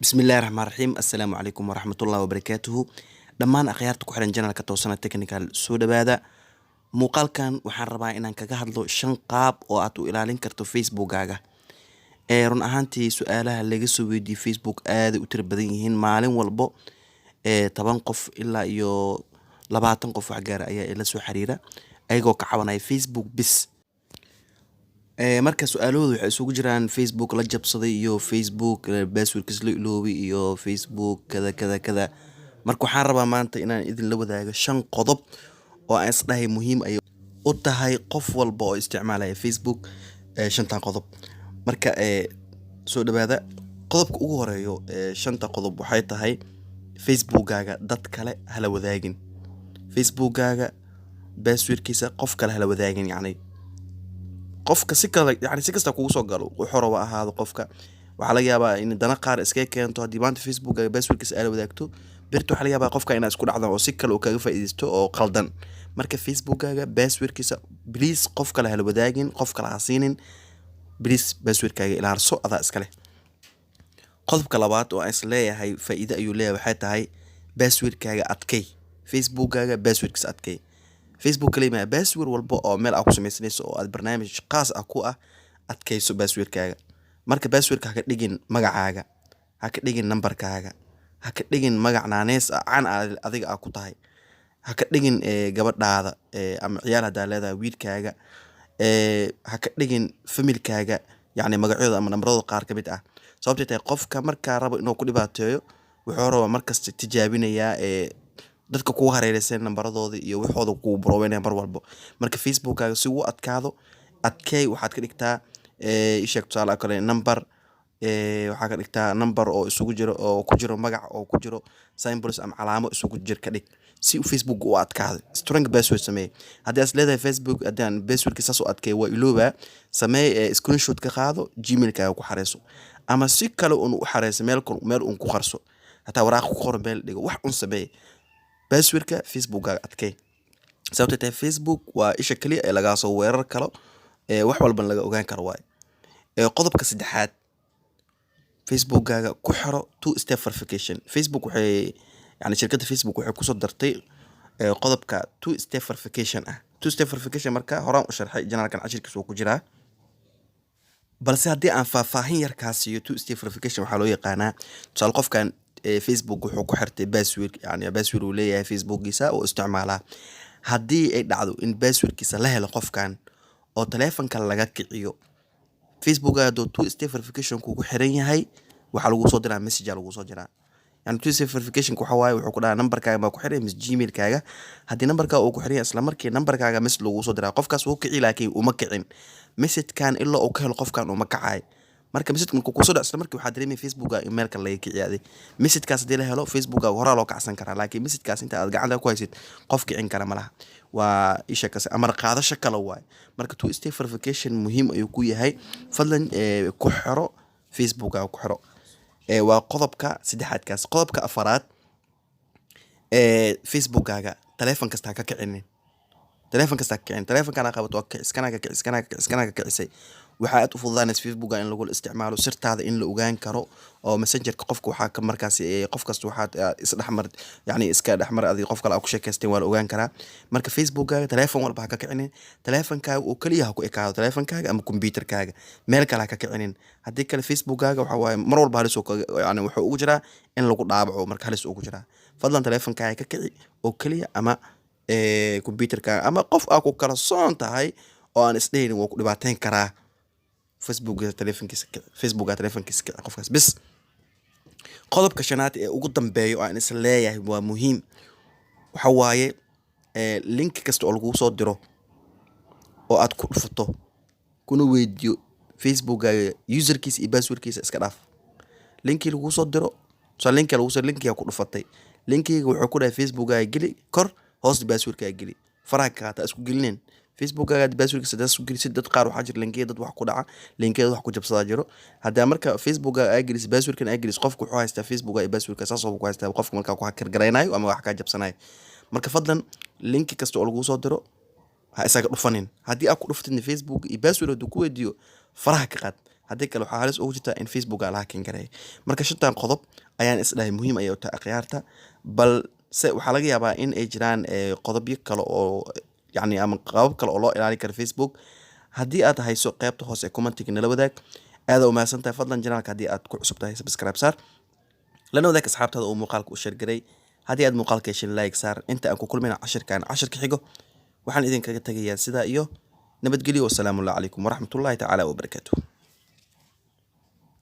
Bismillahi raxmaan raxiim. Assalaamu calaykum waraxmatullahi wabarakaatuhu. Dhammaan akhyaarta ku xiran channelka Toosana Technical, soo dhawaada. Muuqaalkan waxaan rabaa inaan kaga hadlo shan qaab oo aad u ilaalin karto Facebookaaga. Ee run ahaantii su-aalaha laga soo weydiiyey Facebook aaday u tiro badan yihiin. Maalin walbo ee 10 qof ilaa iyo 20 qof wax gaara ayaa ila soo xiriira, ayagoo ka cabanaya Facebook bis. Marka su-aalahooda waxay isugu jiraan Facebook la jabsaday iyo Facebook passwordkiis la iloobay iyo Facebook kada kada kada. Marka waxaan rabaa maanta inaan idinla wadaago shan qodob oo aan isdhahay muhiim ay u tahay qof walba oo isticmaalaya Facebook, shantan qodob. Marka soo dhawaada. Qodobka ugu horeeyo ee shanta qodob waxay tahay: Facebookaaga dad kale hala wadaagin. Facebookaaga passwordkiisa qof kale hala wadaagin. Yacni qofka si kale, yani si kasta kugu soo galo, wuxuu raba ahaado qofka, waxaa laga yaabaa in dana qaar iskaga keento. Haddii maanta Facebookaaga passwordkiisa aad la wadaagto, berito waxaa laga yaabaa qofka inaad isku dhacdaan oo si kale uu kaga faa'iidaysto oo qaldan. Marka Facebookaaga passwordkiisa please qof kale hala wadaagin, qof kale ha siinin. Please, passwordkaaga ilaalso, adaa iska leh. Qodobka labaad oo aan is leeyahay faa'iido ayuu leeyahay waxay tahay: passwordkaaga adkay. Facebookaaga passwordkiisa adkay. Facebook kaliya ma, password walba oo meel aad ku samaysanayso oo aad barnaamij qaas ah ku ah, adkayso passwordkaaga. Marka passwordka ha ka dhigin magacaaga, ha ka dhigin nambarkaaga, ha ka dhigin magac naanees ah caan adiga aa ku tahay, ha ka dhigin gabadhaada ama ciyaal haddaa leedahay, wiilkaaga, ha ka dhigin familkaaga, yacni magacyadooda ama nambaradooda qaar ka mid ah. Sababtay tahay, qofka markaa rabo inuu ku dhibaateeyo wuxuu rabaa markasta tijaabinayaa dadka kugu hareereysan nambaradooda iyo waxooda kugu baroobeynaya mar walbo. Marka Facebookaaga si uu adkaado, adkeey. Waxaad ka dhigtaa, ii sheeg, tusaale kale number, waxaa ka dhigtaa number oo isugu jiro, oo ku jiro magac, oo ku jiro symbols ama calaamo isugu jir ka dhig, si uu Facebook u adkaado. Strong password sameey. Haddii aad leedahay Facebook haddii aan passwordka saas u adkeey waa iloobaa, sameey screenshot ka qaado, Gmailkaaga ku xareyso ama si kale un u xareyso, meel meel un ku qarso, hataa waraaq ku qoro, meel dhigo, wax un sameey. Passwordka Facebookkaaga adkeey, sababtay tahay Facebook waa isha kaliya ee lagaa soo weerar karo, ee wax walbana laga ogaan karo waaye. Qodobka saddexaad: Facebookkaaga ku xiro two step verification. Facebook waxay, yani shirkadda Facebook waxay kusoo dartay qodobka two step verification ah. Two step verification marka horaan u sharxay, channelkan cashirkiisa uu ku jiraa, balse haddii aan faahfaahin yar kaa siiyo, two step verification waxaa loo yaqaanaa, tusaale, qofkan Facebook wuxuu ku xirtay password, yani password uu leeyahay Facebookiisa oo isticmaalaa. Haddii ay dhacdo in passwordkiisa la helo qofkan oo taleefanka laga kiciyo, Facebook hadduu two step verification kugu xiran yahay, waxaa lagu soo diraa message aa lagu soo diraa. Yani two step verification waxa waaye, wuxuu ku dhahaa nambarkaaga baa ku xiran mise Gmailkaaga. Haddii nambarkaaga uu ku xiran yahay, isla markii nambarkaaga message lagu soo diraa. Qofkaas wuu kici, laakiin uma kicin messagekan ilaa uu ka helo qofkan uma kacay. Marka message markuu kusoo dhaco, isla markii waxaa dareemaya Facebooka in meel kale laga kiciyaaday. Messagekaas haddii la helo, Facebooka horaa loo kacsan karaa, laakiin messagekaas inta aad gacanta ku haysid qof kicin kara ma laha. Waa isha kase amar qaadasho kale waaye. Marka two step verification muhiim ayuu ku yahay. Fadlan ku xiro Facebooka, ku xiro. Waa qodobka saddexaadkaas. Qodobka afaraad: Facebookkaaga taleefon kasta ha ka kicinin. Taleefon kasta ha ka kicinin. Taleefonkana qabato waa kicis, kana ka kicis, kana ka kicis, kana ka kicisay, waxaa aad u fududaanaysa Facebooka in lagu isticmaalo, sirtaada in la ogaan karo oo Messengerka qofka waxaa ka markaasi qof kasta waxaad isdhexmar, yacni iska dhexmar adiga qof kale aa ku sheekaysteen, waa la ogaan karaa. Marka Facebookkaaga taleefon walba ha ka kicinin. Taleefonkaaga oo keliya ha ku ekaado, taleefonkaaga ama computerkaaga, meel kale ha ka kicinin. Haddii kale Facebookkaaga waxa waaye mar walba halis uu yani wuxuu ugu jiraa in lagu dhaabaco, marka halis ugu jiraa. Fadlan taleefonkaaga ka kici oo keliya ama computerkaaga ama qof aa ku kalsoon tahay oo aan isdhehaynin waa ku dhibaateyn karaa Facebooka taleefonkiisa kici, Facebooka taleefonkiisa kici qofkaas bis. Qodobka shanaad ee ugu dambeeyo oo aan is leeyahay waa muhiim waxa waaye: link kasta oo laguu soo diro oo aad ku dhufato kuna weydiiyo Facebookkaaga userkiisa iyo passwordkiisa, iska dhaaf. Linkii laguu soo diro, tusaale linkia lagu soo, linkigaa ku dhufatay, linkiga wuxuu ku dhahay Facebookkaaga geli, kor hoosta passwordkaaga geli. Faraha ka qaata, isku gelinin Facebookkaaga passwordkiisa. Hadaad isku gelisid, dad qaar waxaa jira linkiya dad wax ku dhaca, linkiyada wax ku jabsadaa jiro. Haddaa marka Facebookkaaga aa gelisid, passwordkan aa gelisid, qofka wuxuu haystaa Facebookkaaga iyo passwordka, saas oo ku haystaa qofka markaa ku hacker garaynayo ama wax kaa jabsanayo. Marka fadlan linki kasta oo laguu soo diro ha isaga dhufanin. Haddii aad ku dhufatidna, Facebook iyo password hadduu ku weydiiyo, faraha ka qaad. Haddii kale, waxaa halis ugu jirtaa in Facebooka la hacking gareeyo. Marka shantan qodob ayaan isdhahay muhiim ayay u tahay akhyaarta, balse waxaa laga yaabaa in ay jiraan qodobyo kale oo yacni ama qaabab kale oo loo ilaali karo Facebook. Haddii aad hayso, qeybta hoose ee commentiga nala wadaag. Aada u mahadsan tahay. Fadlan channelka haddii aad ku cusub tahay, subscribe saar, lana wadaag asxaabtaada oo muuqaalka u share garay. Haddii aad muuqaalka heshin, like saar. Inta aan ku kulmayna cashirkan cashirka xigo, waxaan idinkaga tegayaa sidaa iyo nabadgelyo. Wasalaamu calaykum waraxmatullaahi tacaala wabarakaatuh.